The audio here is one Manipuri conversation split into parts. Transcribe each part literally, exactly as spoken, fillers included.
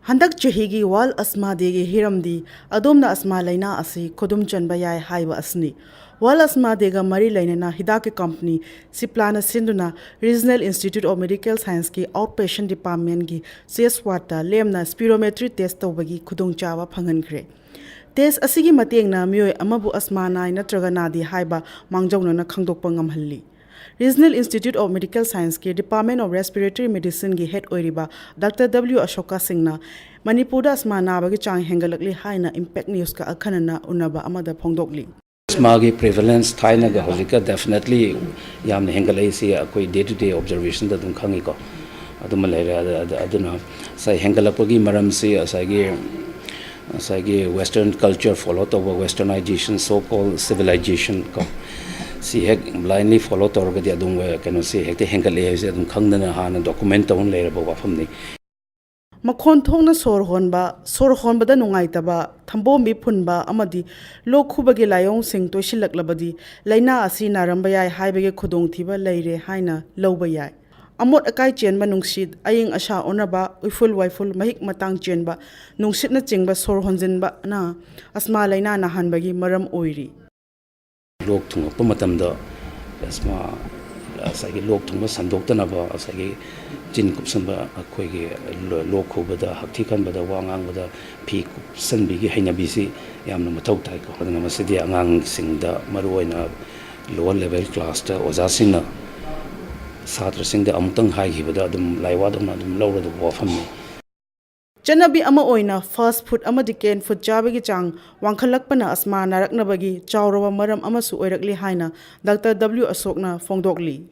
ꯍꯟꯗꯛ ꯆꯍꯤꯒꯤ World Asthma Dayꯒꯤ ꯍꯤꯔꯝꯗꯤ ꯑꯗꯣꯝꯅ ꯑꯁꯃꯥ ꯂꯩꯅꯥ ꯑꯁꯤ ꯈꯨꯗꯨꯝ ꯆꯟꯕ ꯌꯥꯏ ꯍꯥꯏꯕ ꯑꯁꯤꯅꯤ꯫ World Asthma Dayꯒ ꯃꯔꯤ ꯂꯩꯅꯅ ꯍꯤꯗꯥꯛꯀꯤ ꯀꯝꯄꯅꯤ ꯁꯤꯞꯂꯥꯅ ꯁꯤꯟꯗꯨꯅ Regional Institute of Medical Scienceꯀꯤ Outpatient Departmentꯀꯤ Chest Wardꯇ ꯂꯦꯝꯅ spirometry test ꯇꯧꯕꯒꯤ ꯈꯨꯗꯣꯡꯆꯥꯕ ꯐꯪꯍꯟꯈ꯭ꯔꯦ꯫ Test ꯑꯁꯤꯒꯤ ꯃꯇꯦꯡꯅ ꯃꯤꯑꯣꯏ ꯑꯃꯕꯨ ꯑꯁꯃꯥ ꯅꯥꯏ ꯅꯠꯇ꯭ꯔꯒ ꯅꯥꯗꯦ ꯍꯥꯏꯕ ꯃꯥꯡꯖꯧꯅꯅ ꯈꯪꯗꯣꯛꯄ ꯉꯝꯍꯜꯂꯤ꯫ Regional Institute of Medical Scienceꯀꯤ Department of Respiratory Medicineꯒꯤ head ꯑꯣꯏꯔꯤꯕ Doctor W ꯑꯁꯣꯀꯥ ꯁꯤꯡꯅ ꯃꯅꯤꯄꯨꯔꯗ ꯑꯁꯃꯥ ꯅꯥꯕꯒꯤ ꯆꯥꯡ ꯍꯦꯟꯒꯠꯂꯛꯂꯤ ꯍꯥꯏꯅ Impact Newsꯀ ꯑꯈꯟꯅꯅ ꯎꯅꯕ ꯑꯃꯗ ꯐꯣꯡꯗꯣꯛꯂꯤ꯫ ꯑꯁꯃꯥꯒꯤ prevalence ꯊꯥꯏꯅꯒ ꯍꯧꯖꯤꯛꯀ definitely ꯌꯥꯝꯅ ꯍꯦꯟꯒꯠꯂꯛꯏꯁꯤ ꯑꯩꯈꯣꯏ day to day observationꯗ ꯑꯗꯨꯝ ꯈꯪꯉꯤꯀꯣ꯫ ꯑꯗꯨꯃ ꯂꯩꯔꯦ꯫ ꯑꯗ- ꯑꯗ- ꯑꯗꯨꯅ ꯉꯁꯥꯏ ꯍꯦꯟꯒꯠꯂꯛꯄꯒꯤ ꯃꯔꯝꯁꯤ ꯉꯁꯥꯏꯒꯤ ꯉꯁꯥꯏꯒꯤ Western culture follow ꯇꯧꯕ, Westernization, so called civilization ꯀꯣ, ꯁꯤ ꯍꯦꯛ blindly follow ꯇꯧꯔꯒꯗꯤ ꯑꯗꯨꯝ ꯀꯩꯅꯣꯁꯤ ꯍꯦꯛꯇ ꯍꯦꯟꯒꯠꯂꯛꯑꯦ ꯍꯥꯏꯕꯁꯦ ꯑꯗꯨꯝ ꯈꯪꯗꯅ ꯍꯥꯟꯅ document ꯇꯧꯅ ꯂꯩꯔꯕ ꯋꯥꯐꯝꯅꯤ꯫ ꯃꯈꯣꯟ ꯊꯣꯛꯅ ꯁꯣꯔ ꯍꯣꯟꯕ, ꯁꯣꯔ ꯍꯣꯟꯕꯗ ꯅꯨꯡꯉꯥꯏꯇꯕ, ꯊꯝꯕꯣꯝꯕꯤ ꯐꯨꯟꯕ ꯑꯃꯗꯤ ꯂꯣꯛ ꯈꯨꯕꯒꯤ ꯂꯥꯏꯑꯣꯡꯁꯤꯡ ꯇꯣꯏꯁꯤꯜꯂꯛꯂꯕꯗꯤ ꯂꯥꯏꯅꯥ ꯑꯁꯤ ꯅꯥꯔꯝꯕ ꯌꯥꯏ ꯍꯥꯏꯕꯒꯤ ꯈꯨꯗꯣꯡꯊꯤꯕ ꯂꯩꯔꯦ ꯍꯥꯏꯅ ꯂꯧꯕ ꯌꯥꯏ꯫ ꯑꯃꯣꯠ ꯑꯀꯥꯏ ꯆꯦꯟꯕ ꯅꯨꯡꯁꯤꯠ, ꯑꯏꯪ ꯑꯁꯥ ꯑꯣꯟꯅꯕ, ꯎꯏꯐꯨꯜ ꯋꯥꯏꯐꯨꯜ, ꯃꯍꯤꯛ ꯃꯇꯥꯡ ꯆꯦꯟꯕ ꯅꯨꯡꯁꯤꯠꯅꯆꯤꯡꯕ ꯁꯣꯔ ꯍꯣꯟꯖꯤꯟꯕꯅ ꯑꯁꯃꯥ ꯂꯥꯏꯅꯥ ꯅꯥꯍꯟꯕꯒꯤ ꯃꯔꯝ ꯑꯣꯏꯔꯤ꯫ ꯂꯣꯛ ꯊꯨꯡꯉꯛꯄ ꯃꯇꯝꯗ ꯑꯁꯃꯥ, ꯉꯁꯥꯏꯒꯤ ꯂꯣꯛ ꯊꯨꯡꯕ ꯁꯟꯗꯣꯛꯇꯅꯕ, ꯉꯁꯥꯏꯒꯤ ꯆꯤꯟ ꯀꯨꯞꯁꯟꯕ, ꯑꯩꯈꯣꯏꯒꯤ ꯂꯣꯛ ꯈꯨꯕꯗ, ꯍꯛꯊꯤ ꯈꯟꯕꯗ, ꯋꯥ ꯉꯥꯡꯕꯗ ꯐꯤ ꯀꯨꯞꯁꯟꯕꯤꯒꯤ ꯍꯩꯅꯕꯤꯁꯤ ꯌꯥꯝꯅ ꯃꯊꯧ ꯇꯥꯏꯀꯣ꯫ ꯑꯗꯨꯅ ꯃꯁꯤꯗꯤ ꯑꯉꯥꯡꯁꯤꯡꯗ, ꯃꯔꯨꯑꯣꯏꯅ lower level classꯇ ꯑꯣꯖꯥꯁꯤꯡꯅ ꯁꯥꯇ꯭ꯔꯁꯤꯡꯗ ꯑꯃꯨꯛꯇꯪ ꯍꯥꯏꯈꯤꯕꯗ ꯑꯗꯨꯝ ꯂꯥꯏꯋꯥꯗꯧꯅ ꯑꯗꯨꯝ ꯂꯧꯔꯗꯕ ꯋꯥꯐꯝꯅꯤ꯫ ꯆꯠꯅꯕꯤ ꯑꯃ ꯑꯣꯏꯅ fast food ꯑꯃꯗꯤ canned food ꯆꯥꯕꯒꯤ ꯆꯥꯡ ꯋꯥꯡꯈꯠꯂꯛꯄꯅ ꯑꯁꯃꯥ ꯅꯥꯔꯛꯅꯕꯒꯤ ꯆꯥꯎꯔꯕ ꯃꯔꯝ ꯑꯃꯁꯨ ꯑꯣꯏꯔꯛꯂꯤ ꯍꯥꯏꯅ Doctor W ꯑꯁꯣꯛꯅ ꯐꯣꯡꯗꯣꯛꯂꯤ꯫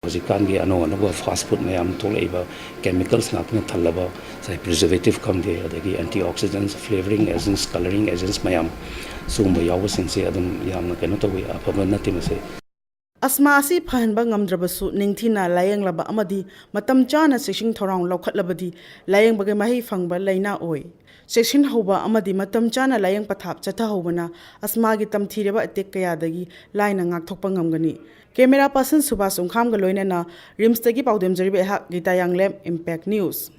ꯍꯧꯖꯤꯛꯀꯥꯟꯒꯤ ꯑꯅꯧ ꯑꯅꯧꯕ fast food ꯃꯌꯥꯝ ꯊꯣꯛꯂꯛꯏꯕ, chemicals ꯉꯥꯛꯇꯅ ꯊꯜꯂꯕ, ꯉꯁꯥꯏ preservative ꯈꯪꯗꯦ, ꯑꯗꯒꯤ antioxidants, flavoring agents, colouring agents ꯃꯌꯥꯝ, ꯁꯤꯒꯨꯝꯕ ꯌꯥꯎꯕꯁꯤꯡꯁꯦ ꯑꯗꯨꯝ ꯌꯥꯝꯅ ꯀꯩꯅꯣ ꯇꯧꯋꯤ, ꯑꯐꯕ ꯅꯠꯇꯦ ꯃꯁꯤ꯫ ꯑꯁꯃꯥ ꯑꯁꯤ ꯐꯍꯟꯕ ꯉꯝꯗ꯭ꯔꯕꯁꯨ, ꯅꯤꯡꯊꯤꯅ ꯂꯥꯌꯦꯡꯂꯕ ꯑꯃꯗꯤ ꯃꯇꯝ ꯆꯥꯅ ꯆꯦꯛꯁꯤꯟ ꯊꯧꯔꯥꯡ ꯂꯧꯈꯠꯂꯕꯗꯤ ꯂꯥꯌꯦꯡꯕꯒꯤ ꯃꯍꯩ ꯐꯪꯕ ꯂꯥꯏꯅꯥ ꯑꯣꯏ꯫ ꯆꯦꯛꯁꯤꯟꯍꯧꯕ ꯑꯃꯗꯤ ꯃꯇꯝ ꯆꯥꯅ ꯂꯥꯌꯦꯡ ꯄꯊꯥꯞ ꯆꯠꯊꯍꯧꯕꯅ ꯑꯁꯃꯥꯒꯤ ꯇꯝꯊꯤꯔꯕ attack ꯀꯌꯥꯗꯒꯤ ꯂꯥꯏꯅ ꯉꯥꯛꯊꯣꯛꯄ ꯉꯝꯒꯅꯤ꯫ Camera person ꯁꯨꯕꯥꯁ ꯎꯪꯈꯥꯝꯒ ꯂꯣꯏꯅꯅ RIMSꯇꯒꯤ ꯄꯥꯎꯗꯝꯖꯔꯤꯕ ꯑꯩꯍꯥꯛ ꯒꯤꯇꯥ ꯌꯥꯡꯂꯦꯝ, Impact News꯫